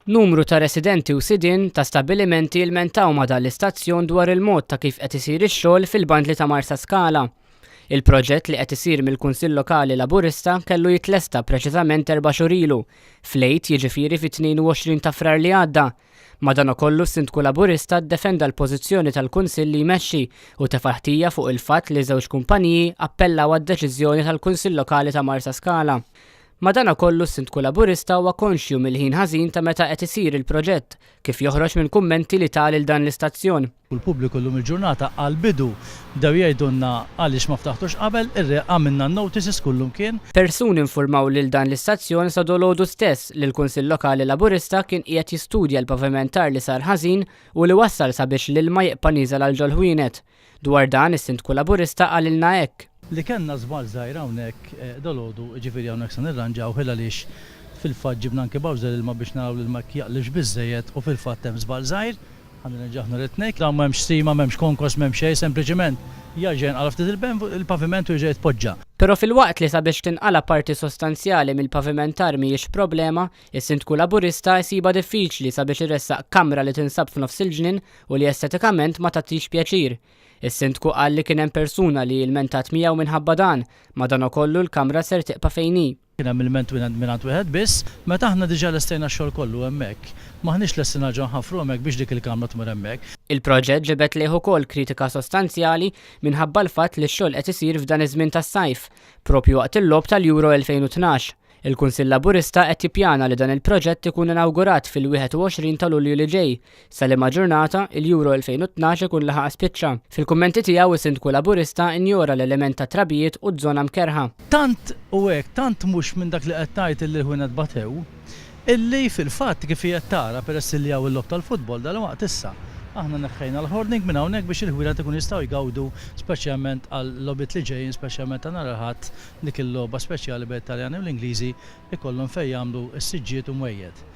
Numru ta' residenti u sidien ta' stabbilimenti ilmentaw ma' dan l-istazzjon dwar il-mod ta' kif qed isir ix-xogħol fil-bandli ta' Marsaskala. Il-proġett li qed isir mill-Kunsill Lokali Laburista kellu jitlesta preċiżament erba' xhur ilu, fl-Għid jiġifieri fit-22 ta' Frar li għadda. Madanakollu s-Sindku Laburista ddefenda l-pożizzjoni tal-Kunsill li jmexxi u tefa' l-ħtija fuq il-fatt li żewġ kumpaniji appellaw għad-deċiżjoni tal-Kunsill Lokali ta' Marsaskala. Madanakollu s-Sindku Laburista huwa konxju mill-ħin ħażin ta' meta qed isir il-proġett, kif joħroġ minn kummenti li ta lil dan l-istazzjon. U l-pubbliku llum il-ġurnata għall-bidu bdew jgħidulna għaliex ma ftaħtux qabel, irre għamilna n-notices kullumkien. Persuni nfurmaw lil dan l-istazzjon sa dolgħodu stess li l-Kunsill Lokali Laburista kien qiegħed jistudja l-pavimentar li sar ħażin u li wassal sabiex l-ilma jibqa' nieżel għal ġol-ħwienet. Dwar dan, is-Sindku Laburista qalilna hekk. Li kellna żball żgħir hawnhekk dalgħodu, jiġifieri hawnhekk se nirranġawh il għaliex fil-fatt ġibna anki bowser ilma biex naraw l-ilma jekk jaqlibx biżżejjed u fil-fatt hemm żball żgħir, ħa nirranġawh nhar it-Tnejn. Hawn m'hemmx stima, m'hemmx konkos, m'hemm xejn, sempliċiment jerġa' jinqala' ftit il-paviment u jerġa' jitpoġġa. Però filwaqt li sabiex tinqala' parti sostanzjali mill-pavimentar mhijiex problema, is-Sindku Laburista jsibha diffiċli sabiex iressaq kamra li tinsab f'nofs il-ġnien u li estetikament ma tagħtix pjaċir. Is-Sindku qal li kien hemm persuna li ilmentat miegħu minħabba dan, madanakollu l-kamra ser tiqpa' fejn hi. Kien hemm ilment mingħand wieħed biss, meta aħna diġà lestejna x-xogħol kollu hemmhekk. M'aħniex lesti nerġgħu nħaffru hemmhekk biex dik il-kamra tmur hemmhekk. Il-proġett ġibed lejh ukoll kritika sostanzjali minħabba l-fatt li x-xogħol qed isir f'dan iż-żmien tas-sajf, proprju waqt il-logħob tal-Euro 2012. Il-Kunsill Laburista qed jippjana li dan il-proġett ikun inawgurat fil-21 ta' Lulju li ġej, sa liema ġurnata, il-Euro 2012 ikun laħaq spiċċa. Fil-kummenti tiegħu is-Sindku Laburista injora l-element tat-trabijiet u z-zona mkerrħa. Tant hu hekk, tant mhux minn dak li qed tgħid illi l-ħwienet batew, illi fil-fatt kif qiegħed tara peress illi hawn il-logħob tal-futbol dalwaqt issa, aħna neħħejna l-hoarding minn hawnhekk biex il-ħwienet ikunu jistgħu jgawdu speċjalment għal-logħbiet li ġejjin speċjalment ta' nhar il-Ħadd dik il-logħba speċjali bejn it-Taljani u l-Ingliżi ikollhom fejn jagħmlu s-siġġijiet u mwejjed.